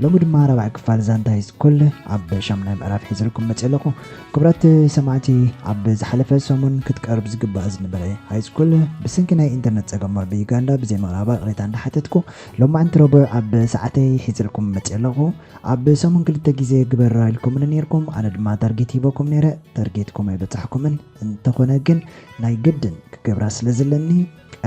ሎሚ ድማ ራብዓይ ክፋል ዛንታ ሃይስኩል ኣብ ሻሙናይ ምዕራፍ ሒዘልኩም መፅእ ኣለኹ። ክቡራት ሰማዕቲ፣ ኣብ ዝሓለፈ ሰሙን ክትቀርብ ዝግባእ ዝነበረ ሃይስኩል ብሰንኪ ናይ ኢንተርነት ፀገም ኣብ ዩጋንዳ ብዘይ ምቕራባ ቅሬታ እንዳሓተትኩ፣ ሎማዕንቲ ረቡዕ ኣብ ሰዓተይ ሒዘልኩም መፅእ ኣለኹ። ኣብ ሰሙን ክልተ ግዜ ግበራ ኢልኩምኒ ነይርኩም፣ ኣነ ድማ ታርጌት ሂበኩም ነይረ። ታርጌትኩም ኣይበፃሕኩምን። እንተኾነ ግን ናይ ግድን ክገብራ ስለ ዘለኒ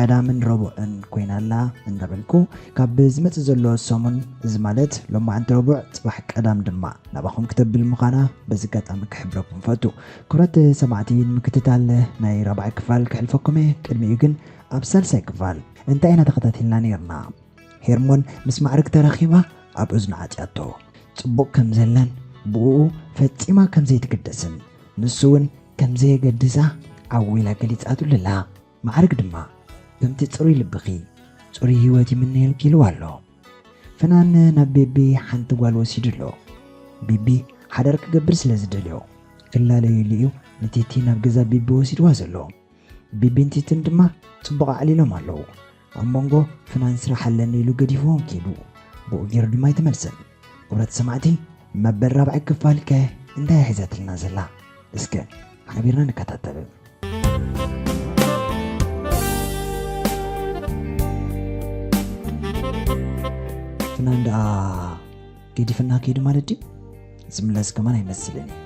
ቀዳምን ረቡዕን ኮይና ኣላ እንዳበልኩ፣ ካብ ዝመጽእ ዘሎ ሰሙን፣ እዚ ማለት ሎማዓንቲ ረቡዕ፣ ጽባሕ ቀዳም ድማ ናባኹም ክተብል ምዃና በዚ ኣጋጣሚ ክሕብረኩም ፈቱ። ክብረት ሰማዕቲ፣ ንምክትታል ናይ ራብዓይ ክፋል ክሕልፈኩም እየ። ቅድሚኡ ግን ኣብ ሳልሳይ ክፋል እንታይ ኢና ተኸታቲልና ነይርና? ሄርሞን ምስ ማዕርግ ተራኺባ ኣብ እዝኑ ዓጽያቶ። ጽቡቕ ከም ዘላን ብእኡ ፈጺማ ከም ዘይትግደስን፣ ንሱ እውን ከም ዘየገድሳ ዓው ኢላ ገሊጻትሉ ኣላ። ማዕርግ ድማ፣ ከምቲ ጽሩይ ልብኺ፣ ጽሩይ ህይወት ይምነየልኪ ኢልዋ ኣሎ። ፍናን ናብ ቤቢ ሓንቲ ጓል ወሲዱ ኣሎ። ቤቢ ሓዳር ክገብር ስለ ዝደልዮ፣ ክላለዩ ኢሉ እዩ ንቲቲ ናብ ገዛ ቤቢ ወሲድዋ ዘሎ። ቤቢን ቲትን ድማ ጽቡቕ ኣዕሊሎም ኣለዉ። ኣብ መንጎ ፍናን ስራሕ ኣለኒ ኢሉ ገዲፍዎም ኪዱ። ብኡ ገይሩ ድማ ኣይተመልሰን። ክብረት ሰማዕቲ፣ መበል ራብዓይ ክፋል ከ እንታይ እያ ሒዛትልና ዘላ? እስከ ሓቢርና ንከታተል። ፍናን ደኣ ገዲፍና ከይዱ ማለት ድዩ? ዝምለስ ከማን ኣይመስልን እዩ።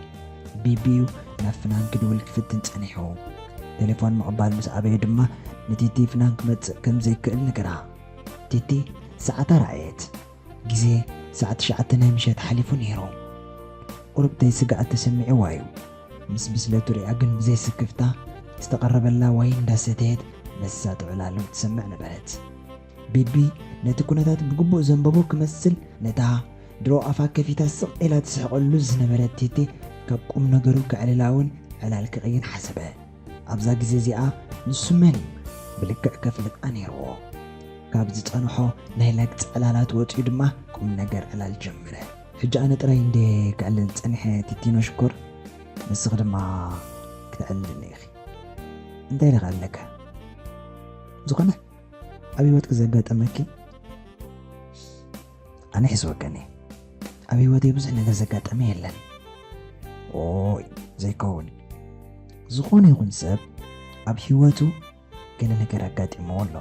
ቢቢ እዩ ናብ ፍናን ክድውል ክፍትን ጸኒሑ። ቴሌፎን ምቕባል ምስ ኣበየ ድማ ንቲቲ ፍናን ክመጽእ ከም ዘይክእል ነገራ። ቲቲ ሰዓታ ረኣየት። ግዜ ሰዓት ትሽዓተ ናይ ምሸት ሓሊፉ ነይሩ። ቁሩብ ዘይስግኣት ተሰሚዕዋ እዩ። ምስ ብስለቱ ሪኣ ግን ብዘይ ስክፍታ ዝተቐረበላ ዋይን እንዳሰተየት ነሳ ትዕላሉ ትሰምዕ ነበረት። ቢቢ ነቲ ኩነታት ብግቡእ ዘንበቦ ክመስል ነታ ድሮ ኣፋ ከፊታ ስቕ ኢላ ትስሕቐሉ ዝነበረት ቲቲ ካብ ቁም ነገሩ ከዕልላ እውን ዕላል ክቕይር ሓሰበ። ኣብዛ ግዜ እዚኣ ንሱ መን እዩ ብልክዕ ከፍልጣ ነይርዎ። ካብ ዝጸንሖ ናይ ላግጺ ዕላላት ወጺኡ ድማ ቁም ነገር ዕላል ጀመረ። ሕጂ ኣነ ጥራይ እንዴ ከዕልል ጸኒሐ ቲቲኖ ሽኮር፣ ንስኺ ድማ ክተዕልልኒ ኢኺ። እንታይ ኢለ ክዕልለካ? ዝኾነ ኣብ ህይወትኪ ዘጋጠመኪ ኣነ ሕስወከኒ። ኣብ ህይወተይ ብዙሕ ነገር ዘጋጠመ የለን። ኦይ ዘይከውን። ዝኾነ ይኹን ሰብ ኣብ ህይወቱ ገለ ነገር ኣጋጢምዎ ኣሎ።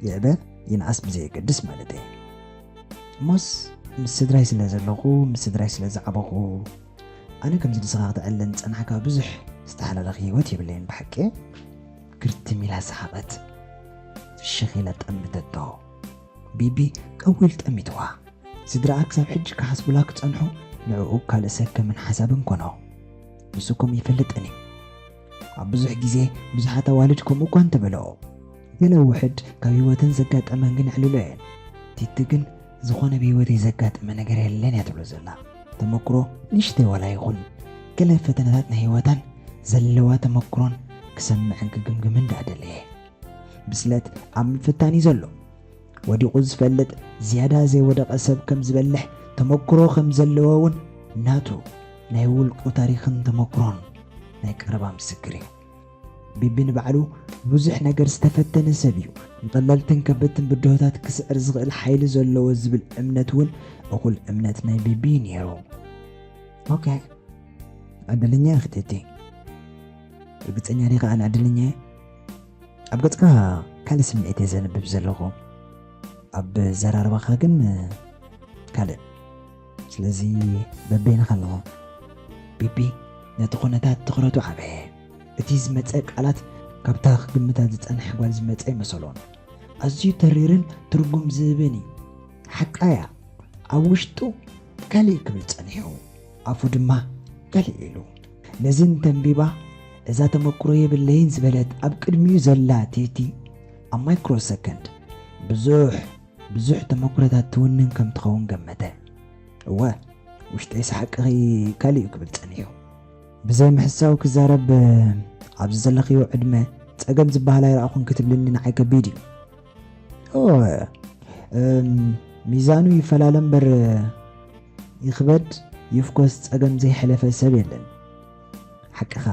ይዕበ ይንኣስ ብዘየገድስ ማለት እየ። እሞስ ምስ ስድራይ ስለ ዘለኹ፣ ምስ ስድራይ ስለ ዝዓበኹ፣ ኣነ ከምዚ ንስኻ ክተዕልለኒ ዝጸናሕካ ብዙሕ ዝተሓላለኸ ህይወት የብለይን ብሓቂ። ክርትም ኢላ ሰሓቐት። ፍሽኽ ኢላ ጠምተቶ። ቢቢ ቀዊል ጠሚትዋ። ስድራኣ ክሳብ ሕጂ ክሓስቡላ ክጸንሑ ንዕኡ ካልእ ሰብ ከምን ሓሳብን ኮኖ። ንሱ ከምኡ ይፈልጥን እዩ። ኣብ ብዙሕ ግዜ ብዙሓት ኣዋልድ ከምኡ እኳ እንተበልኦ፣ ገለ ውሕድ ካብ ህይወተን ዘጋጠመን ግን የዕልሎ እየን። ቲቲ ግን ዝኾነ ብህይወተይ ዘጋጠመ ነገር የለን እያ ትብሎ ዘላ። ተመክሮ ንእሽተይ ዋላ ይኹን ገለ ፈተነታት ናይ ህይወታን ዘለዋ ተመክሮን ክሰምዕን ክግምግምን ደኣ ደለየ። ብስለት ኣብ ምፍታን እዩ ዘሎ። ወዲቑ ዝፈልጥ ዝያዳ ዘይወደቐ ሰብ ከም ዝበልሕ ተመክሮ ከም ዘለዎ እውን ናቱ ናይ ውልቁ ታሪኽን ተመክሮን ናይ ቀረባ ምስክር እዩ። ቢቢ ንባዕሉ ብዙሕ ነገር ዝተፈተነ ሰብ እዩ። ንቐለልትን ከበድትን ብድሆታት ክስዕር ዝኽእል ሓይሊ ዘለዎ ዝብል እምነት እውን እኹል እምነት ናይ ቢቢ እዩ ነይሩ። ኦኬ፣ ዕድለኛ ኢኺ ቲቲ። ርግጸኛ ዲኻ ኣነ ዕድለኛ እየ? ኣብ ገጽካ ካልእ ስምዒት እየ ዘንብብ ዘለኹ። ኣብ ዘራርባኻ ግን ካልእ። ስለዚ በበይንኻ ኣለኹ። ቢቢ ነቲ ኩነታት ትኹረቱ ዓበየ። እቲ ዝመጸ ቃላት ካብታ ክግምታ ዝጸንሐ ጓል ዝመጸ ኣይመሰሎን። ኣዝዩ ተሪርን ትርጉም ዝህብን እዩ። ሓቃ እያ። ኣብ ውሽጡ ካልእ ክብል ጸኒሑ፣ ኣፉ ድማ ካልእ ኢሉ። ነዚ እንተንቢባ፣ እዛ ተመክሮ የብለይን ዝበለት ኣብ ቅድሚኡ ዘላ ቲቲ፣ ኣብ ማይክሮ ሰከንድ ብዙሕ፣ ብዙሕ ተመክሮታት ትውንን ከም ትኸውን ገመተ። እወ፣ ውሽጠይ ሰሓቅኺ ካልእ እዩ ክብል ጸኒሑ። ብዘይ ምሕሳው ክዛረብ፣ ኣብዚ ዘለኽዮ ዕድመ ጸገም ዝበሃል ኣይረኣኹን ክትብልኒ ንዓይ ከቢድ እዩ። ኦ፣ እም፣ ሚዛኑ ይፈላለ እምበር ይኽበድ ይፍኮስ ጸገም ዘይሐለፈ ሰብ የለን። ሓቅኻ፣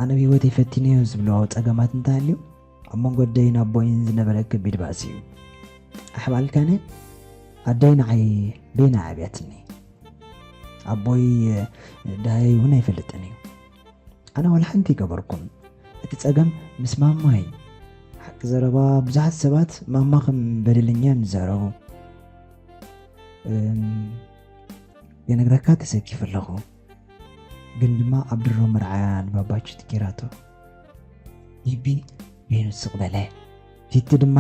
ኣነ ኣብ ህይወተይ ፈቲነዮ ዝብሎ ጸገማት እንተሃልዩ፣ ኣብ መንጎ ኣደይን ኣቦይን ዝነበረ ከቢድ ባእሲ እዩ። ኣሕባልካነ ኣደይ ንዓይ በይና ኣብያትኒ። ኣቦይ ዳሃይ እውን ኣይፈልጥን እዩ። ኣነ ዋላ ሓንቲ ኣይገበርኩን። እቲ ጸገም ምስ ማማ እዩ። ሓቂ ዘረባ፣ ብዙሓት ሰባት ማማ ከም በደለኛ እዮም ዝዛረቡ። እም፣ የነግረካ ተሰኪፉ ኣለኹ። ግን ድማ ኣብ ድሮ መርዓ ንባባችት ጌራቶ። ቢቢ በይኑ ስቕ በለ። ቲቲ ድማ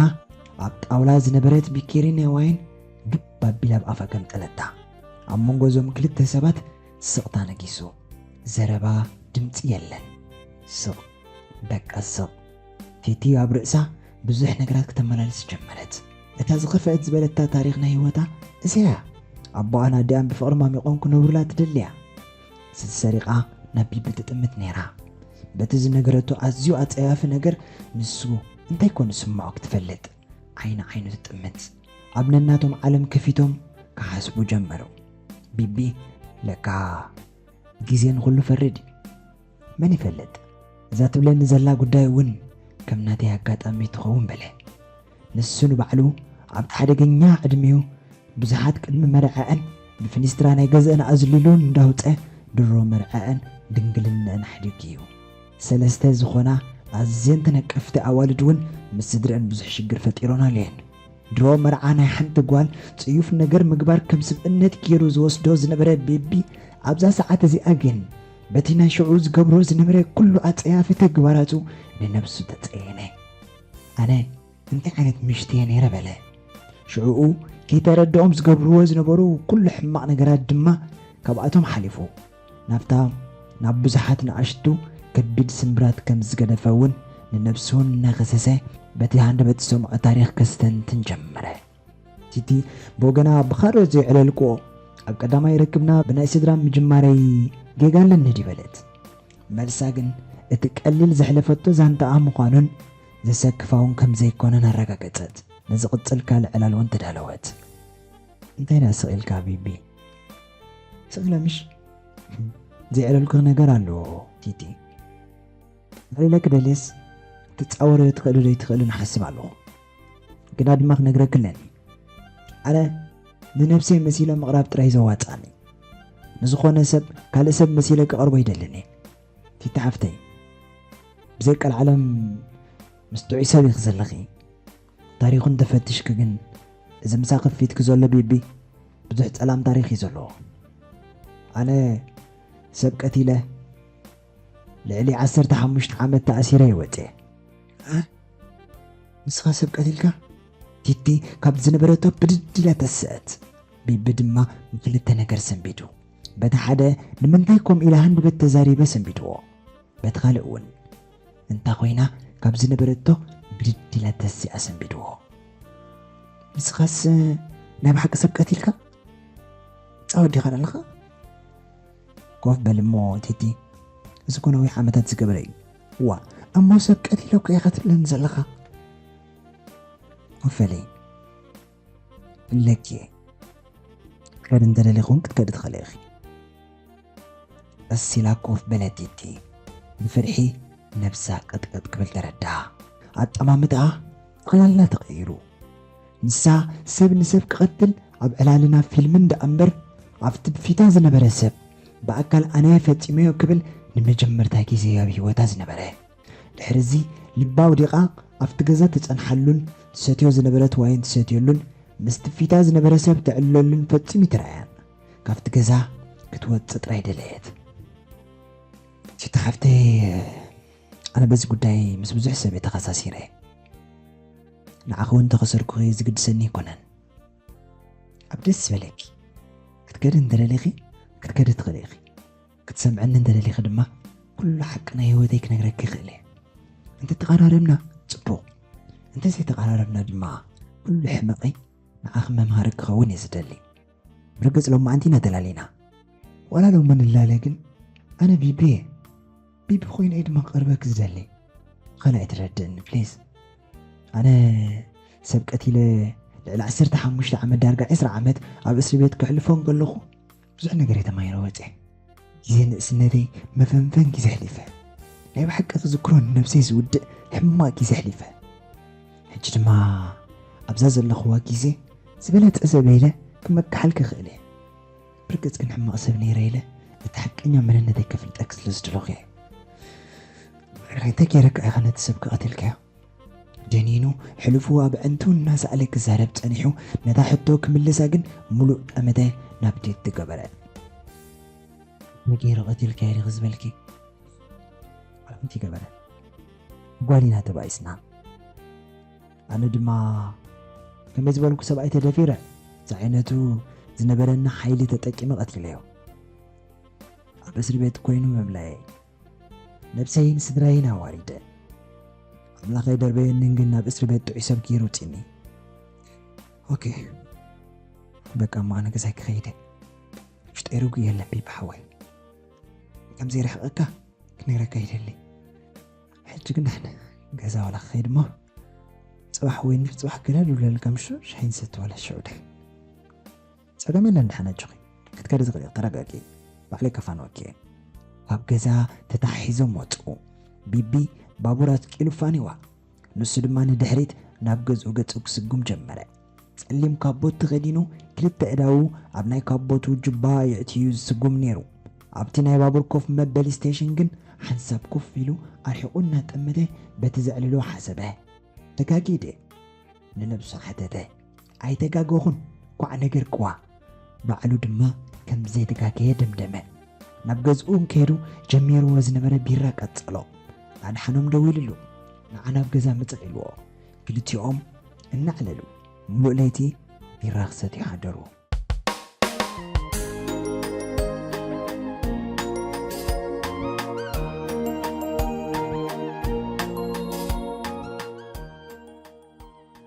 ኣብ ጣውላ ዝነበረት ቢኬሪና ዋይን ዱብ ኣቢላ ኣብ ኣፋ ገምጠለታ። ኣብ መንጎ እዞም ክልተ ሰባት ስቕታ ነጊሱ። ዘረባ፣ ድምጺ የለን። ስቕ፣ በቃ ስቕ። ቲቲ ኣብ ርእሳ ብዙሕ ነገራት ክተመላልስ ጀመረት። እታ ዝኸፍአት ዝበለታ ታሪኽ ናይ ህይወታ እዚኣ እያ። ኣቦኣን ኣዲኣን ብፍቕሪ ማሚቖም ክነብሩላ ትደሊ እያ። ስልኪ ሰሪቓ ናብ ቢቢ ትጥምት ነይራ። በቲ ዝነገረቶ ኣዝዩ ኣጸያፊ ነገር ንሱ እንታይ ኮን ዝስምዖ ክትፈልጥ ዓይኒ ዓይኑ ትጥምት። ኣብ ነናቶም ዓለም ከፊቶም ክሓስቡ ጀመሩ። ቢቢ፣ ለካ ግዜ ንኹሉ ፈርድ እዩ። መን ይፈልጥ? እዛ ትብለኒ ዘላ ጉዳይ እውን ከም ናተይ ኣጋጣሚ ትኸውን በለ። ንሱ ንባዕሉ ኣብቲ ሓደገኛ ዕድሚኡ ብዙሓት ቅድሚ መርዐአን ብፍኒስትራ ናይ ገዝአን ኣዝሊሉ እንዳውፀ ድሮ መርዐአን ድንግልነአን ኣሕዲጉ እዩ። ሰለስተ ዝኾና ኣዝየን ተነቀፍቲ ኣዋልድ እውን ምስ ስድረአን ብዙሕ ሽግር ፈጢሮናሉ እየን። ድሮ መርዓ ናይ ሓንቲ ጓል ጽዩፍ ነገር ምግባር ከም ስብእነት ገይሩ ዝወስዶ ዝነበረ ቤቢ፣ ኣብዛ ሰዓት እዚኣ ግን በቲ ናይ ሽዑ ዝገብሮ ዝነበረ ኩሉ ኣጸያፊ ተግባራቱ ንነብሱ ተጸየነ። ኣነ እንታይ ዓይነት ምሽቲ እየ ነይረ በለ። ሽዑኡ ከይተረድኦም ዝገብርዎ ዝነበሩ ኩሉ ሕማቕ ነገራት ድማ ካብኣቶም ሓሊፉ ናብታ ናብ ብዙሓት ንኣሽቱ ከቢድ ስምብራት ከም ዝገደፈ እውን ንነብሱ እናኸሰሰ በቲ ሃንደበት ዝሰምዖ ታሪኽ ከስተንትን ጀመረ። ቲቲ ብወገና ብኻልኦት ዘይዕለልክዎ ኣብ ቀዳማይ ርክብና ብናይ ስድራ ምጅማረይ ጌጋ ኣለኒ ድዩ በለት። መልሳ ግን እቲ ቀሊል ዘሕለፈቶ ዛንታኣ ምዃኑን ዘሰክፋ እውን ከም ዘይኮነን ኣረጋገጸት። ንዝቕጽል ካልእ ዕላል እውን ተዳለወት። እንታይ ደኣ ስቕ ኢልካ ቢቢ? ስቕ ኢለ ምሽ? ዘይዕለልኩኺ ነገር ኣሎ ቲቲ። ኣሊለ ክደልየስ ክትጻወርዮ ትኽእሊ ዶ ኣይትኽእልን እሓስብ ኣለኹ። ግና ድማ ክነግረኪ ኣለኒ። ኣነ ንነብሰይ መሲለ ምቕራብ ጥራይ ዘዋጽኣኒ። ንዝኾነ ሰብ ካልእ ሰብ መሲለ ክቐርቦ ኣይደልን እየ። ቲቲ ሓፍተይ፣ ብዘይ ቀልዓለም ምስ ጥዑይ ሰብ ኢኺ ዘለኺ። ታሪኹ እንተፈቲሽኪ ግን፣ እዚ ምሳኺ ፊትኪ ዘሎ ቢቢ ብዙሕ ጸላም ታሪኽ እዩ ዘለዎ። ኣነ ሰብ ቀቲለ ልዕሊ ዓሰርተ ሓሙሽተ ዓመት ተኣሲረ እየ ወጽየ። እ? ንስኻ ሰብ ቀቲልካ? ቲቲ ካብ ዝነበረቶ ብድድ ኢላ ተስአት። ቢቢ ድማ ብክልተ ነገር ሰንቢዱ። በቲ ሓደ ንምንታይ ከምኡ ኢለ ሃንደበት ተዛሪበ ሰንቢድዎ። በቲ ካልእ እውን እንታ ኮይና ካብ ዝነበረቶ ብድድ ኢላ ተሲኣ ሰንቢድዎ። ንስኻስ ናይ ብሓቂ ሰብ ቀቲልካ? ጻወት ዲኻ ዘለኻ? ኮፍ በል እሞ ቲቲ፣ እዚ እኮ ነዊሕ ዓመታት ዝገበረ እዩ። ዋ፣ እሞ ሰብ ቀቲለ እኮ ኢኻ ትብለኒ ዘለኻ? ኮፍ በሊ። ኣለኪ። ክትከዲ እንተደሊኺ እውን ክትከዲ ትኽእሊ ኢኺ። ቀስ ኢላ ኮፍ በለት ቲቲ። ብፍርሒ ነብሳ ቅጥቅጥ ክብል ተረድኣ። ኣጠማምትኣ ጠቕላላ ተቐይሩ። ንሳ ሰብ ንሰብ ክቐትል ኣብ ዕላልና ፊልምን ደኣ እምበር፣ ኣብቲ ብፊታ ዝነበረ ሰብ ብኣካል ኣነ ፈጺመዮ ክብል ንመጀመርታ ግዜ ኣብ ህይወታ ዝነበረ። ድሕሪ እዚ ልባ ኣውዲቓ ኣብቲ ገዛ ትጸንሓሉን ትሰትዮ ዝነበረት ዋይን ትሰትየሉን ምስቲ ፊታ ዝነበረ ሰብ ትዕልለሉን ፈጺሙ ኣይተራእያን። ካብቲ ገዛ ክትወጽእ ጥራይ ደለየት። ቲቲ ሓፍተይ፣ ኣነ በዚ ጉዳይ ምስ ብዙሕ ሰብ እየ ተኸሳሲረ። ንዓኺ እውን እንተኸሰርኩኺ ዝግድሰኒ ኣይኮነን። ኣብ ደስ ዝበለኪ ክትከዲ እንተደሊኺ ክትከዲ ትኽእሊ ኢኺ። ክትሰምዕኒ እንተደሊኺ ድማ ኩሉ ሓቂ ናይ ህይወተይ ክነግረኪ ይኽእል እየ። እንተተቐራረብና ጽቡቕ፣ እንተዘይተቐራረብና ድማ ኩሉ ሕመቐይ ንዓኺ መምሃሪ ክኸውን እየ ዝደሊ። ብርግጽ ሎማዓንቲ ኢና ተላሊና። ዋላ ሎሚ ንላለ ግን ኣነ ቢቢ እየ። ቢቢ ኮይነ እየ ድማ ክቐርበኪ ዝደሊ። ካልእ ኣይትረድእኒ ፕሊዝ። ኣነ ሰብ ቀቲለ ልዕሊ ዓሰርተ ሓሙሽተ ዓመት፣ ዳርጋ ዕስራ ዓመት ኣብ እስሪ ቤት ከሕልፎ እንከለኹ ብዙሕ ነገር እየ ተማሂረ ወፅየ። ግዜ ንእስነተይ መፈንፈን ግዜ ኣሕሊፈ። ናይ ብሓቂ ክዝክሮ ንነብሰይ ዝውድእ ሕማቕ ግዜ ኣሕሊፈ። ሕጂ ድማ ኣብዛ ዘለኽዋ ግዜ ዝበለጸ ሰብ ኢለ ክመክሓልኪ ክእል እየ። ብርግጽ ግን ሕማቕ ሰብ ነይረ ኢለ እቲ ሓቀኛ መንነተይ ከፍልጠኪ ስለ ዝደለኹ እየ። እንታይ ገይረካ ኢኻ ነቲ ሰብ ክቐትልካዮ? ደኒኑ ሕሉፉ ኣብ ኣዕንቱ እናሰኣለ ክዛረብ ጸኒሑ፣ ነታ ሕቶ ክምልሳ ግን ምሉእ ጠመተ ናብ ቴዲ ገበረ። "ንገይሩ ቀቲልካዮ ዲኺ ዝበልኪ?" ኣንቲ ገበረ። "ጓል ኢና ተባኢስና። ኣነ ድማ ከመይ ዝበልኩ ሰብኣይ ተደፊረ፣ ዝዓይነቱ ዝነበረኒ ሓይሊ ተጠቂመ ቀቲለዮ። ኣብ እስሪ ቤት ኮይኑ ምብላየይ፣ ነብሰይን ስድራይን ኣዋሪደ። ኣምላኽ ኣይደርበየንን፣ ግን ናብ እስሪ ቤት ጥዑይ ሰብ ገይሩ ውፂኒ። ኦኬ፣ በቃ እሞ ኣነ ገዛይ ክኸይደ። ውሽጠይ ርጉእ የለን ቢቢ ሓወይ። ከም ዘይርሕቐካ ክነግረካ ይደሊ። ሕጂ ግን ንሕና ገዛ ዋላ ክኸይድ እሞ፣ ጽባሕ ወይ ንድሕሪ ጽባሕ ገለ ልብለልካ፣ ምሽ ሻሂ ንሰቲ ዋላ ሽዑ ድሕሪ." "ጸገም የለን፣ ደሓን ኣጆኺ። ክትከዲ ትኽእሊ፣ ተረጋጊ። ባዕለይ ከፋንወኪ እየ።" ካብ ገዛ ተታሒዞም ወጹ። ቢቢ ባቡር ኣስቂሉ ፋኒዋ። ንሱ ድማ ንድሕሪት ናብ ገዝኡ ገጹ ክስጉም ጀመረ። ጸሊም ካቦት ተኸዲኑ፣ ክልተ ኣእዳዉ ኣብ ናይ ካቦቱ ጁባ የእትዩ ዝስጉም ነይሩ። ኣብቲ ናይ ባቡር ኮፍ መበሊ ስቴሽን ግን ሓንሳብ ኮፍ ኢሉ ኣርሒቑ እናጠመተ በቲ ዘዕልሎ ሓሰበ። "ተጋግየ ድየ?" ንነብሱ ሓተተ። "ኣይተጋገኹን፣ ኳዕ ነገርክዋ።" ባዕሉ ድማ ከም ዘይተጋገየ ደምደመ። ናብ ገዝኡ እንከይዱ ጀሚርዎ ዝነበረ ቢራ ቀጸሎ። ኣድሓኖም ደዊልሉ፣ ንዓ ናብ ገዛ ምጻእ ኢልዎ። ክልቲኦም እናዕለሉ ምሉእ ለይቲ ቢራ ክሰትዩ ሓደሩ።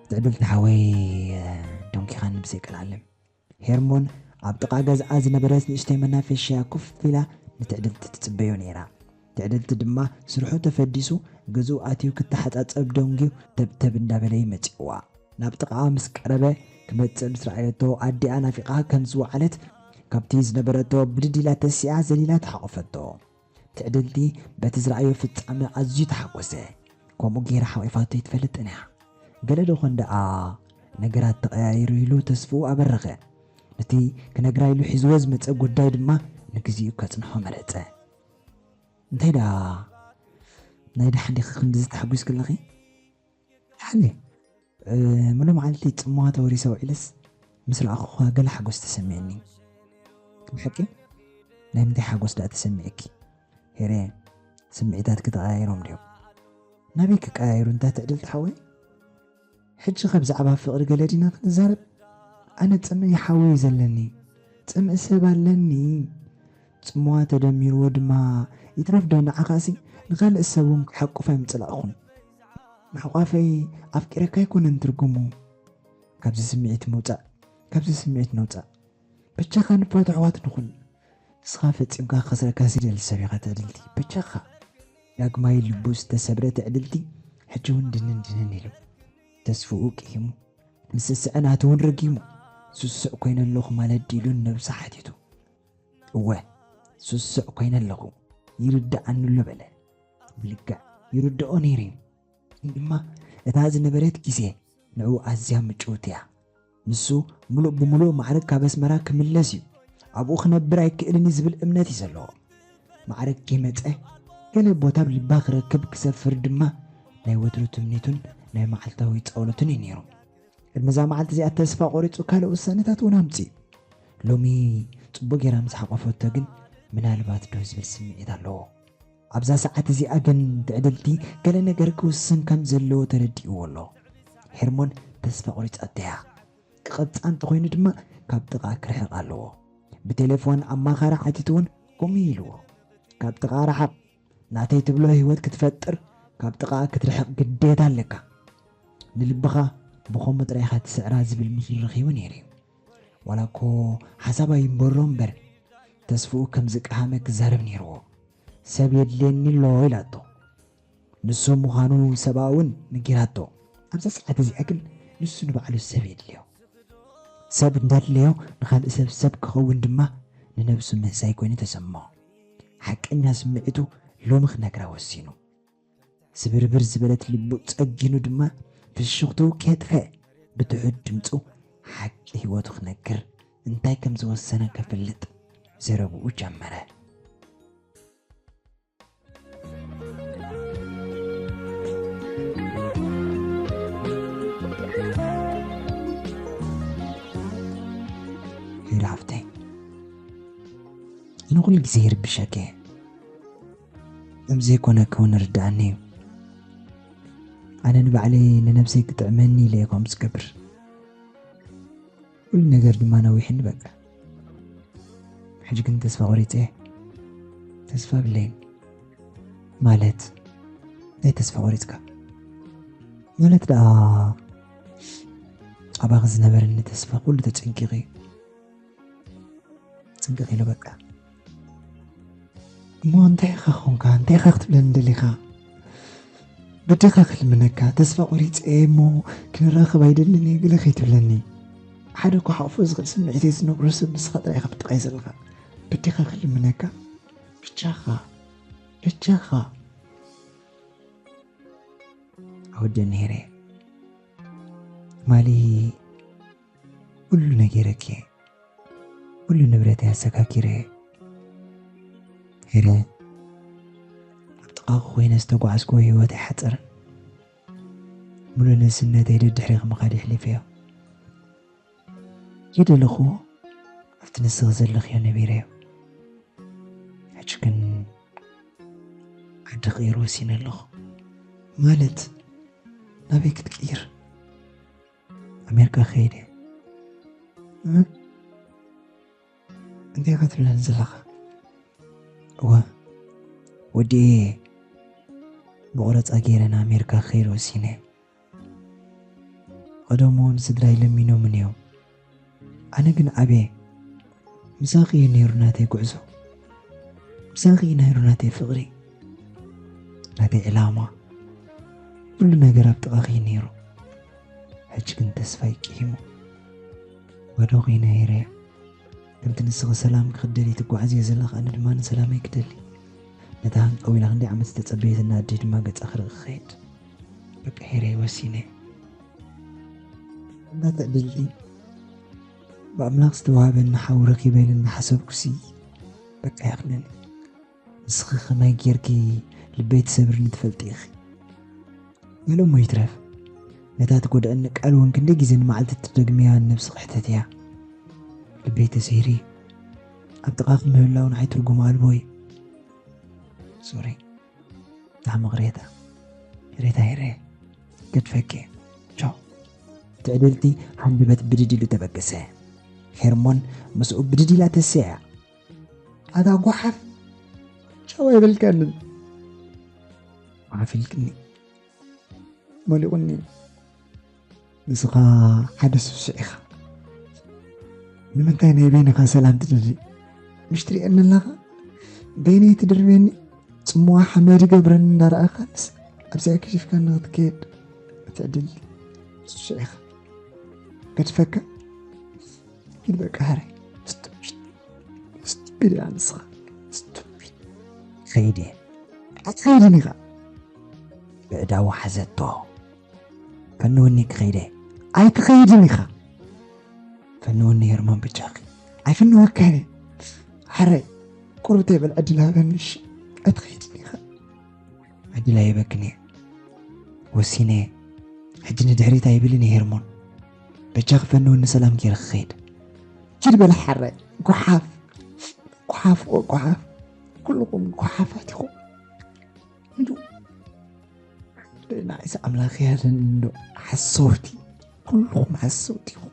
ትዕድልቲ ሓወይ፣ ዶንኪኻኒ ብዘይ ቀልዓለም። ሄርሞን ኣብ ጥቓ ገዝኣ ዝነበረት ንእሽተይ መናፈሻ ኮፍ ኢላ ንትዕድልቲ ትጽበዮ ነይራ። ትዕድልቲ ድማ ስርሑ ተፈዲሱ ገዝኡ ኣትዩ ክተሓጻጸብ ደንጉዩ ተብተብ እንዳበለ ይመጽእዋ። ናብ ጥቓኣ ምስ ቀረበ ክመጽእ ምስ ረኣየቶ ኣዲኣ ናፊቓ ከም ዝወዓለት ካብቲ ዝነበረቶ ብድድ ኢላ ተሲኣ ዘሊላ ተሓቖፈቶ። ትዕድልቲ በቲ ዝረኣዮ ፍጻመ ኣዝዩ ተሓጎሰ። ከምኡ ገይራ ሓቒፋቶ ኣይትፈልጥን እያ። ገለ ዶ ኾን ደኣ ነገራት ተቐያይሩ ኢሉ ተስፍኡ ኣበረኸ። ነቲ ክነግራ ኢሉ ሒዝዎ ዝመጸ ጉዳይ ድማ ንግዚኡ ከጽንሖ መረጸ። እንታይ ደኣ ናይ ደሓን ዲኺ ክንድዚ ተሓጒስኪ ኣለኺ? ሓሊ፣ እ፣ ምሉእ መዓልቲ ጽምዋ ተወሪሰ ውዒለስ ምስ ረኣኹኻ ገለ ሓጎስ ተሰሚዕኒ። ብሓቂ? ናይ ምንታይ ሓጎስ ደኣ ተሰሚዕኪ? ሄሬ፣ ስምዒታትኪ ተቐያይሮም ድዮም? ናበይ ክቀያየሩ እንታ ትዕድልቲ ሓወይ? ሕጂ ከ ብዛዕባ ፍቕሪ ገለ ዲና ክንዛረብ? ኣነ ጽምኢ ሓወይ እዩ ዘለኒ። ጽምኢ ሰብ ኣለኒ። ጽምዋ ተደሚርዎ ድማ ይትረፍ ዶ ንዓኻሲ ንኻልእ ሰብ እውን ክሓቁፍ ኣይምጽላእኹን። ምሕቋፈይ ኣፍቂረካ ኣይኮነን ትርጉሙ። ካብዚ ስምዒት ምውጻእ፣ ካብዚ ስምዒት ንውጻእ። በጃኻ ንፋቶ ኣሕዋት ንኹን። ንስኻ ፈጺምካ ክኸስረካ ዘይደሊ ሰብ ኢኻ ትዕድልቲ። በጃኻ። ዳግማይ ልቡ ዝተሰብረ ትዕድልቲ ሕጂ እውን ድንን ድንን ኢሉ። ተስፍኡ ቅሂሙ። ዝስስዐ ናቱ እውን ረጊሙ። ስሱዕ ኮይነ ኣለኹ ማለት ድዩ ኢሉ ንነብሱ ሓቲቱ። እወ፣ ስሱዕ ኮይነ ኣለኹ፣ ይርድኣኒ ኣሎ በለ። ብልክዕ ይርድኦ ነይሩ እዩ። ግን ድማ እታ ዝነበረት ግዜ ንዕኡ ኣዝያ ምጭውቲ እያ። ንሱ ምሉእ ብምሉእ ማዕርግ ካብ ኣስመራ ክምለስ እዩ። ኣብኡ ክነብር ኣይክእልን እዩ ዝብል እምነት እዩ ዘለዎ። ማዕርግ ከይመጸ ገለ ቦታ ኣብ ልባ ክረክብ ክሰፍር ድማ ናይ ወትሩ ትምኒቱን ናይ መዓልታዊ ጸሎቱን እዩ ነይሩ። ቅድሚ እዛ መዓልቲ እዚኣ ተስፋ ቆሪጹ ካልእ ውሳነታት እውን ኣምጺኡ። ሎሚ ጽቡቕ ጌራ ምስ ሓቆፈቶ ግን ምናልባት ዶ ዝብል ስምዒት ኣለዎ። ኣብዛ ሰዓት እዚኣ ግን ትዕድልቲ ገለ ነገር ክውስን ከም ዘለዎ ተረዲእዎ ኣሎ። ሄርሞን ተስፋ ቆሪጻቶ እያ። ክቐብጻ እንተኾይኑ ድማ ካብ ጥቓ ክርሕቕ ኣለዎ። ብቴሌፎን ኣማኻሪ ሓቲቱ እውን ከምኡ ኢልዎ። ካብ ጥቓ ርሓቕ፣ ናተይ ትብሎ ህይወት ክትፈጥር ካብ ጥቓ ክትርሕቕ ግዴታ ኣለካ። ንልብኻ ብኸምኡ ጥራይ ኢኻ ትስዕራ ዝብል ምኽሪ ረኺቡ ነይሩ እዩ። ዋላ እኮ ሓሳብ ኣይንበሮ እምበር፣ ተስፍኡ ከም ዝቀሃመ ክዛረብ ነይርዎ። ሰብ የድልየኒ ኣሎ ኢላቶ። ንሱ ምዃኑ ሰብኣ እውን ነጊራቶ። ኣብዛ ሰዓት እዚኣ ግን ንሱ ንባዕሉ ሰብ የድልዮ። ሰብ እንዳድለዮ ንኻልእ ሰብ ሰብ ክኸውን ድማ ንነብሱ ምህሳይ ኮይኑ ተሰምዖ። ሓቀኛ ስምዒቱ ሎሚ ክነግራ ወሲኑ። ስብርብር ዝበለት ልቡ ጸጊኑ ድማ ፍሽኽትኡ ከየጥፈ ብትሑት ድምፁ ሓቂ ህይወቱ ክነግር እንታይ ከም ዝወሰነ ከፍልጥ ዘረብኡ ጀመረ። ሄሎ ሓፍተይ፣ ኣነ ኩሉ ግዜ ይርብሸኪ እየ። ከም ዘይኮነ ክውን ርድኣኒ እዩ። ኣነ ንባዕለይ ንነብሰይ ክጥዕመኒ ኢለ እየ ከምኡ ዝገብር። ኩሉ ነገር ድማ ነዊሕኒ በቃ። ሕጂ ግን ተስፋ ቆሪፀ እየ። ተስፋ ብለይን ማለት እንታይ ተስፋ ቆሪፅካ? ማለት ደኣ ኣባኺ ዝነበረኒ ተስፋ ኩሉ ተጨንቂቑ እዩ። ጽንቅቕ ኢሉ በቃ። እሞ እንታይ ኢኻ ኾንካ? እንታይ ኢኻ ክትብለኒ ደሊኻ? በዴኻ ክልምነካ፣ ተስፋ ቆሪጸ እየ እሞ ክንራኸብ ኣይደልን እየ ገለ ከይትብለኒ። ሓደ እኮ ሓቑፎ ዝኽእል ስምዒተይ ዝነግሮ ሰብ ንስኻ ጥራይ ኢኻ ብጥቓይ ዘለኻ። በዴኻ ክልምነካ፣ ብጃኻ፣ በጃኻ። ኣወደኒ ሄረ። ማሊ ኩሉ ነጊረኪ፣ ኩሉ ንብረተይ ኣሰካኪረ። ሄረ፣ ኣብ ጥቓኺ ኮይነ ዝተጓዓዝክዎ ህይወት ኣይሓጸርን። ሙሉእ ንእስነተይ ደድሕሬኺ ምኻድ የሕሊፈዮ። ዝደለኽዎ ኣብቲ ንስኺ ዘለኽዮ ነቢረዮ። ሕጂ ግን ዓዲ ክቕይር ወሲነ ኣለኹ። ማለት ናበይ ክትቅይር? ኣሜሪካ ክኸይድ እየ። እ? እንታይ ኢኻ ትብለኒ ዘለኻ? እወ፣ ወዲኤ ብቑረፃ ገይረ ንኣሜሪካ ክኸይድ ወሲነ። ቀደም እውን ስድራይ ለሚኖምን እዮም። ኣነ ግን ኣብየ። ምሳኺ እዩ ነይሩ ናተይ ጉዕዞ። ምሳኺ እዩ ነይሩ ናተይ ፍቕሪ፣ ናተይ ዕላማ። ኩሉ ነገር ኣብ ጥቓኺ እዩ ነይሩ። ሕጂ ግን ተስፋይ ቂሂሙ። ባዶ ኮይነ ሄረ። ከምቲ ንስኺ ሰላም ክኽደሊ ትጓዓዝዮ ዘለኻ፣ ኣነ ድማ ንሰላመይ ክደሊ። ነታ ሃንቀው ኢላ ክንደይ ዓመት ዝተጸበየትና ኣደይ ድማ ገጻ ክርኢ ክኸይድ። በቃ ሄረ ወሲነ። እንዳተዕድልቲ ብኣምላኽ ዝተዋህበኒ ሓው ረኺበ ኢለ እናሓሰብኩሲ በቃ ይኣኽለኒ። ንስኺ ከመይ ጌርኪ ልበይ ትሰብርኒ ትፈልጢ ኢኺ። ገለ እሞ ይትረፍ፣ ነታ ትጎድኣኒ ቃል እውን ክንደይ ግዜ ንመዓልቲ ትደግምያ ንነብስኺ ሕተትያ። ልበይ ተሰይሩ እዩ። ኣብ ጥቓኺ ምህላው ንዓይ ትርጉም ኣልቦ እዩ። ሶሪ። ብጣዕሚ ቅሬታ። ቅሬታ ሄረ። ገድፈኪ። ቻው። ትዕድልቲ ሃንደበት ብድድ ኢሉ ተበገሰ። ሄርሞን ምስኡ ብድድ ኢላ ተሰያ። ኣታ ጓሓፍ፣ ቻው ኣይበልካንን። ጓሓፍ ኢልክኒ። መሊቑኒ። ንስኻ ሓደ ስሱዕ ኢኻ። ንምንታይ ናይ በይንኻ ሰላም ትደሊ? ምሽ ትሪኤኒ ኣለኻ? በይነይ ትድርብየኒ? ጽምዋ ሓመድ ይገብረኒ እንዳረኣኻንስ ኣብዚኣ ከሺፍካ ንኽትከየድ ትዕድል። ስሱዕ ኢኻ። ገድፈካ። ኪድ በቃ፣ ሃረ። ስቱፒድ። ስቱፒድ ኢኻ ንስኻ። ስቱፒድ። ከይደ። ኣትኸይድን ኢኻ። ብዕዳው ሓዘቶ። ፈንውኒ ክኸይደ። ኣይትኸይድን ኢኻ። ፈንውኒ ሄርሞን ብጃኺ። ኣይፍንወካን እየ። ሃረ። ቁሩብ ተይበል ዕድል ሃበኒ እሺ። ኣይትኸይድን ኢኻ። ዕድል ኣይህበክን እየ። ወሲነ እየ። ሕጂ ንድሕሪት ኣይብልን እየ ሄርሞን። በጃኺ ፈንውኒ ሰላም ገይረ ክኸይድ። ኪድ በል ሓረ። ጓሓፍ። ጓሓፍ፣ ጓሓፍ። ኩልኹም ጓሓፋት ኢኹም። እንዶ ደይና ኢሳ ኣምላኽ ያለን እንዶ ሓሰውቲ። ኩልኹም ሓሰውቲ ኢኹም።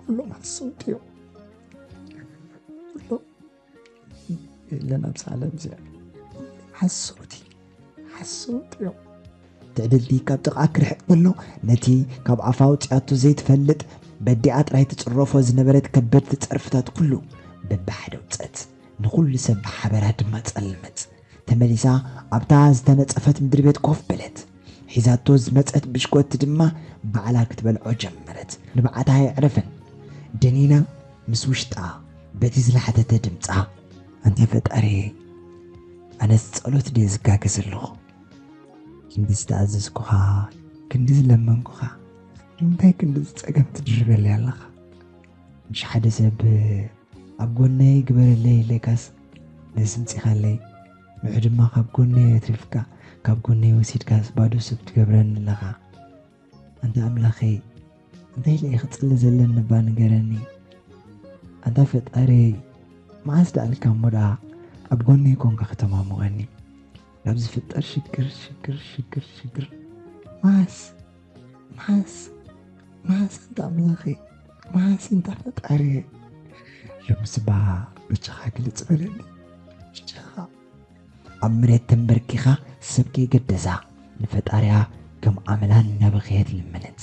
ኩሎም ሓሰውቲ እዮም። ኩሎም የለን ኣብዚ ዓለም እዚኣ። ሓሰውቲ፣ ሓሰውቲ እዮም። ትዕድልቲ ካብ ጥቓ ክርሕቕ ከሎ ነቲ ካብ ኣፋ ኣውጺኣቶ ዘይትፈልጥ በዲኣ ጥራይ ትጽረፎ ዝነበረት ከበድቲ ጸርፍታት ኩሉ በብሓደ ኣውጸት። ንኹሉ ሰብ ብሓበራ ድማ ጸለመት። ተመሊሳ ኣብታ ዝተነጸፈት ምድሪ ቤት ኮፍ በለት። ሒዛቶ ዝመጸት ብሽኮቲ ድማ ባዕላ ክትበልዖ ጀመረት። ንብዓታ ኣየዕረፈን። ደኒና ምስ ውሽጣ በቲ ዝላሕተተ ድምጻ፣ ኣንታ ፈጣሪየይ፣ ኣነስ ጸሎት ድየ ዝጋገ ዘለኹ? ክንዲ ዝተኣዘዝኩኻ ክንዲ ዝለመንኩኻ ንምንታይ ክንዲ ዝጸገም ትድርበለይ ኣለኻ? ምሽ ሓደ ሰብ ኣብ ጎነይ ግበረለይ ኢለካስ ነስምጺኻለይ፣ ንዑ ድማ ካብ ጎነይ ኣትሪፍካ ካብ ጎነይ ወሲድካስ ባዶ ሰብ ትገብረኒ ኣለኻ። ኣንታ ኣምላኸይ፣ እንታይ ኢለ እየ ክጽሊ ዘለኒ እባ ንገረኒ። ኣንታ ፈጣሪየይ፣ መዓስ ደኣልካ እሞ ደኣ ኣብ ጎነይ ኮንካ ከተማሙቐኒ? ካብ ዝፍጠር ሽግር ሽግር ሽግር ሽግር መዓስ መዓስ መዓስ ኣንታ ኣምላኸይ፣ መዓስ ኣንታ ፈጣሪየይ። ሎምስ እባ በጃኻ ግልጽ በለኒ፣ በጃኻ። ኣብ መሬት ተንበርኪኻ ሰብ ከይገደሳ ንፈጣሪያ ከም ኣመላ እናበኸየት ለመነት።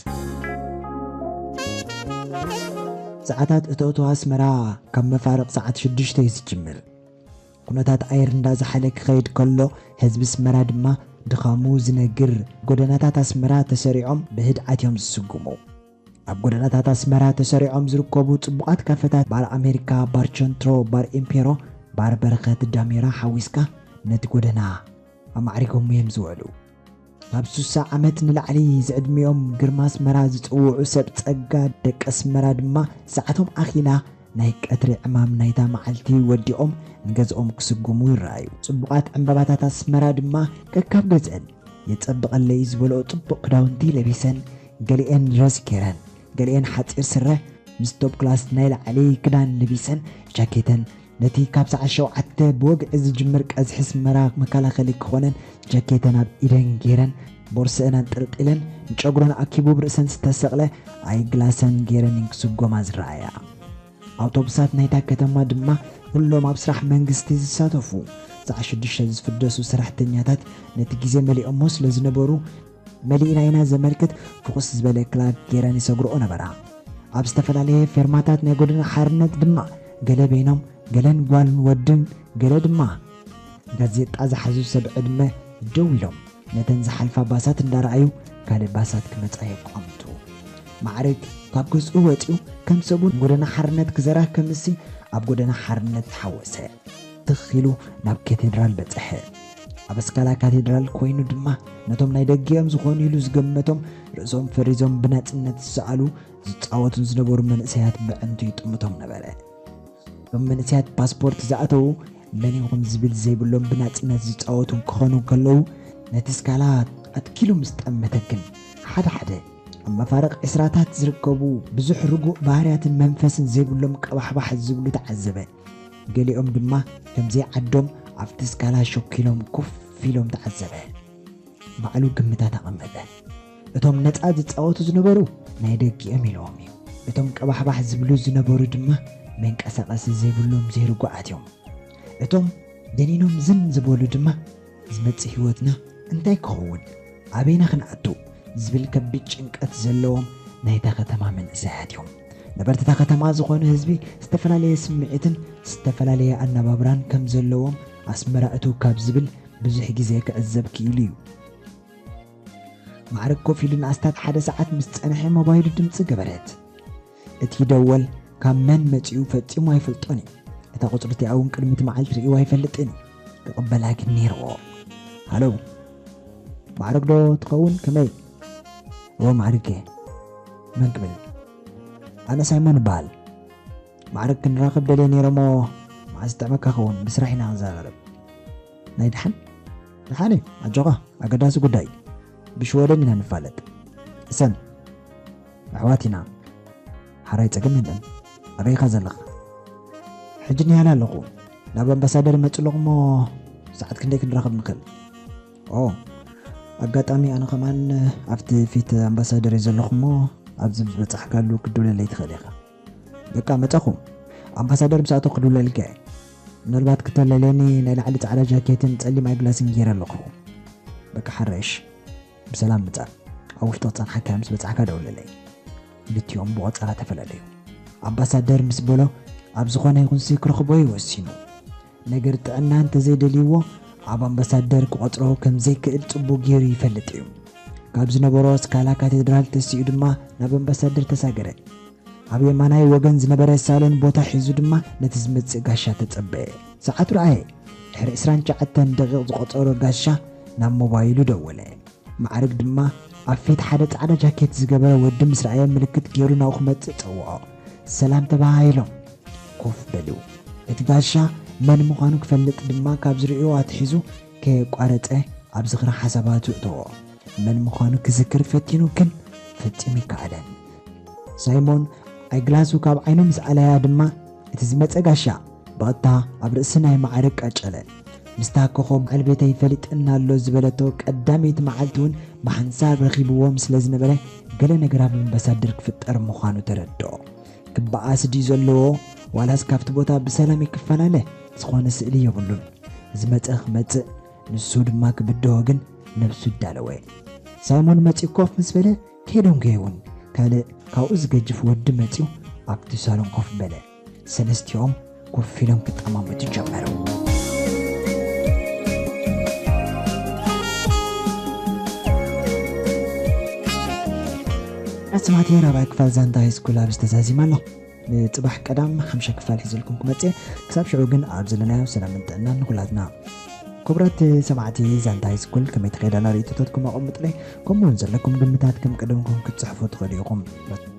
ሰዓታት እተእትዋ ኣስመራ ካብ መፋርቕ ሰዓት ሽዱሽተ እዩ ዝጅምር። ኩነታት ኣየር እንዳዝሓለ ክኸይድ ከሎ ህዝቢ ኣስመራ ድማ ድኻሙ ዝነግር፣ ጎደናታት ኣስመራ ተሰሪዖም ብህድኣት እዮም ዝስጉሙ። ኣብ ጎደናታት ኣስመራ ተሰሪዖም ዝርከቡ ጽቡቓት ካፈታት ባር ኣሜሪካ፣ ባር ቸንትሮ፣ ባር ኢምፔሮ፣ ባር በረኸት ዳሜራ ሓዊስካ ነቲ ጎደና ኣማዕሪጎም እዮም ዝውዕሉ። ካብ ሱሳ ዓመት ንላዕሊ ዝዕድሚኦም ግርማ ኣስመራ ዝጽውዑ ሰብ ጸጋ ደቂ ኣስመራ ድማ ሰዓቶም ኣኺላ ናይ ቀትሪ ዕማም ናይታ መዓልቲ ወዲቖም ንገዝኦም ክስጉሙ ይረኣዩ። ጽቡቓት ዕምባባታት ኣስመራ ድማ ከካብ ገዝአን የጸብቐለይ ዝበልኦ ጽቡቕ ክዳውንቲ ለቢሰን፣ ገሊኤን ድረስ ገይረን፣ ገሊኤን ሓጺር ስረ ምስ ቶፕ ክላስ ናይ ላዕሊ ክዳን ለቢሰን፣ ጃኬተን ነቲ ካብ ሰዓት ሸውዓተ ብወግዒ ዝጅምር ቀዝሒ ኣስመራ መከላኸሊ ክኾነን ጃኬተን ኣብ ኢደን ገይረን፣ ቦርስአን ኣንጠልጢለን፣ ንጨጉረን ኣኪቡ ብርእሰን ዝተሰቕለ ኣይግላሰን ገይረን እየን ክስጎማ ዝረኣያ። ኣውቶቡሳት ናይታ ከተማ ድማ ኩሎም ኣብ ስራሕ መንግስቲ ዝሳተፉ፣ ሰዓት ሽዱሽተ ዝፍደሱ ሰራሕተኛታት ነቲ ግዜ መሊኦሞ ስለ ዝነበሩ፣ መሊእና ኢና ዘመልክት ፍኹስ ዝበለ ክላክ ገይረን ይሰግርኦ ነበራ። ኣብ ዝተፈላለየ ፌርማታት ናይ ጎደና ሓርነት ድማ ገለ በይኖም፣ ገለን ጓልን ወድን፣ ገለ ድማ ጋዜጣ ዝሓዙ ሰብ ዕድመ ደው ኢሎም ነተን ዝሓልፋ ባሳት እንዳረኣዩ ካልእ ባሳት ክመጻ የቋምቱ። ማዕረግ ካብ ገዝኡ ወጺኡ ከም ሰቡ ጎደና ሓርነት ክዘራ ከምሲ ኣብ ጎደና ሓርነት ተሓወሰ። ትኽ ኢሉ ናብ ካቴድራል በጽሐ። ኣብ ኣስካላ ካቴድራል ኮይኑ ድማ ነቶም ናይ ደጊኦም ዝኾኑ ኢሉ ዝገመቶም ርእሶም ፈሪዞም ብናጽነት ዝሰኣሉ ዝጻወቱን ዝነበሩ መንእሰያት ብዕንቱ ይጥምቶም ነበረ። እቶም መንእሰያት ፓስፖርት ዝኣተዉ መን ኢኹም ዝብል ዘይብሎም ብናጽነት ዝጻወቱ ክኾኑ ከለዉ ነቲ ስካላ ኣትኪሉ ምስ ጠመተ ግን ሓደ ሓደ ኣብ መፋርቕ ዕስራታት ዝርከቡ ብዙሕ ርጉእ ባህርያትን መንፈስን ዘይብሎም ቀባሕባሕ ዝብሉ ተዓዘበ። ገሊኦም ድማ ከም ዘይዓዶም ኣብቲ ስካላ ሸኪሎም ኮፍ ኢሎም ተዓዘበ። ባዕሉ ግምታት ኣቐመጠ። እቶም ነጻ ዝጻወቱ ዝነበሩ ናይ ደጊኦም ኢልዎም እዩ። እቶም ቀባሕባሕ ዝብሉ ዝነበሩ ድማ መንቀሳቐሲ ዘይብሎም ዘይርጉኣት እዮም። እቶም ደኒኖም ዝን ዝበሉ ድማ ዝመጽእ ህይወትና እንታይ ክኸውን፣ ኣበይና ክንኣቱ ዝብል ከቢድ ጭንቀት ዘለዎም ናይታ ከተማ መንእሰያት እዮም። ነበርቲ እታ ከተማ ዝኾነ ህዝቢ ዝተፈላለየ ስምዒትን ዝተፈላለየ ኣነባብራን ከም ዘለዎም ኣስመራ እትው ካብ ዝብል ብዙሕ ግዜ ክዕዘብ ክኢሉ እዩ። ማዕረግ ኮፍ ኢሉ ንኣስታት ሓደ ሰዓት ምስ ጸንሐ ሞባይሉ ድምጺ ገበረት። እቲ ደወል ካብ መን መጺኡ ፈጺሙ ኣይፈልጦን እዩ። እታ ቁጽሪ እቲኣ እውን ቅድሚ እቲ መዓልቲ ርእይዋ ኣይፈልጥን እዩ። ክቕበላ ግን ነይርዎ። ሃሎ፣ ማዕረግ ዶ ትኸውን? ከመይ? እዎ ማዕረግ እየ። መን ክብል? ኣነ ሳይሞን እበሃል። ማዕረግ ክንራኸብ ደልየ ነይረ እሞ መዓስ ዝጥዕመካ ኸውን? ብስራሕ ኢና ክንዘራረብ። ናይ ደሓን? ደሓን እዩ፣ ኣጆኻ፣ ኣገዳሲ ጉዳይ እዩ። ብሽወደን ኢና ንፋለጥ። እሰን፣ ኣሕዋት ኢና። ሓራይ ጸገም የለን። ኣበይ ኢኻ ዘለኻ? ሕጂ ኒያላ ኣለኹ። ናብ ኣምባሳደር ይመጽእ ኣለኹ እሞ ሰዓት ክንደይ ክንራኸብ ንኽእል? ኦ፣ ኣጋጣሚ ኣነ ከማን ኣብቲ ፊት ኣምባሳደር እየ ዘለኹ እሞ ኣብዚ ዝበጻሕካሉ ክድውለለይ ትኽእል ኢኻ። በቃ መጻኹ። ኣምባሳደር ምስ ኣተኹ ክድውለልካ እየ። ምናልባት ክተለልየኒ ናይ ላዕሊ ጻዕዳ ጃኬትን ጸሊም ኣይግላስን ገይረ ኣለኹ። በቃ ሓራይሽ። ብሰላም ምጻእ። ኣብ ውሽጢ ክጸንሓካ ምስ በጻሕካ ደውለለይ። ክልቲኦም ብቖጸራ ተፈላለዩ። ኣምባሳደር ምስ በሎ ኣብ ዝኾነ ይኹንሲ ክረኽቦ እዩ ወሲኑ። ነገር ጥዕና እንተዘይደልይዎ ኣብ ኣምባሳደር ክቖጽሮ ከም ዘይክእል ጽቡቕ ገይሩ ይፈልጥ እዩ። ካብ ዝነበሮ ስካላ ካቴድራል ተሲኡ ድማ ናብ ኣምባሳደር ተሳገረ። ኣብ የማናይ ወገን ዝነበረ ሳሎን ቦታ ሒዙ ድማ ነቲ ዝመጽእ ጋሻ ተጸበየ። ሰዓቱ ረኣየ። ድሕሪ ዕስራን ትሽዓተን ደቂቕ ዝቖጸሮ ጋሻ ናብ ሞባይሉ ደወለ። ማዕረግ ድማ ኣብ ፊት ሓደ ጻዕዳ ጃኬት ዝገበረ ወዲ ምስ ረኣየ ምልክት ገይሩ ናብኡ ክመጽእ ጸውዖ። ሰላም ተባሃሂሎም ኮፍ በሉ። እቲ ጋሻ መን ምዃኑ ክፈልጥ ድማ ካብ ዝርእዮ ኣትሒዙ ከየቋረጸ ኣብ ዝኽሪ ሓሳባቱ እተዎ። መን ምዃኑ ክዝክር ፈቲኑ ግን ፈጺሙ ይከኣለን። ሳይሞን ኣይግላሱ ካብ ዓይኑ ምስ ኣለያ ድማ እቲ ዝመጸ ጋሻ ብቐጥታ ኣብ ርእሲ ናይ ማዕረ ቀጨለ። ምስታ ኮኾብ በዓል ቤተይ ፈሊጥና ኣሎ ዝበለቶ ቀዳመይቲ መዓልቲ እውን ብሓንሳብ ረኺብዎም ስለ ዝነበረ ገለ ነገር ኣብ ኣምባሳደር ክፍጠር ምዃኑ ተረድኦ። ክበኣስ ድዩ ዘለዎ ዋላስ ካብቲ ቦታ ብሰላም ይክፈላለ ዝኾነ ስእሊ የብሉን። ዝመጸ ክመጽእ ንሱ ድማ ክብድሆ ግን ነብሱ ይዳለወ። ሳይሞን መጺኡ ኮፍ ምስ በለ ከይዶም ከይውን ካልእ ካብኡ ዝገጅፍ ወዲ መጺኡ ኣብቲ ሳሎን ኮፍ በለ። ሰለስቲኦም ኮፍ ኢሎም ክጠማመቱ ጀመሩ። ኣስማዕቲ ራብዓይ ክፋል ዛንታ ሃይስኩል ኣብ ዝተዛዚም ኣሎ። ንጽባሕ ቀዳም ሓምሻ ክፋል ሒዘልኩም ክመጽእ። ክሳብ ሽዑ ግን ኣብ ዘለናዮ ሰላምን ጥዕናን ንኹላትና። ክቡራት ሰማዕቲ ዛንታ ሃይስኩል ከመይ ተኸይዳላ ርእይቶታትኩም ኣቐምጡለይ። ከምኡውን ዘለኩም ግምታት ከም ቀደምኩም ክትጽሕፉ ትኽእሉ ኢኹም።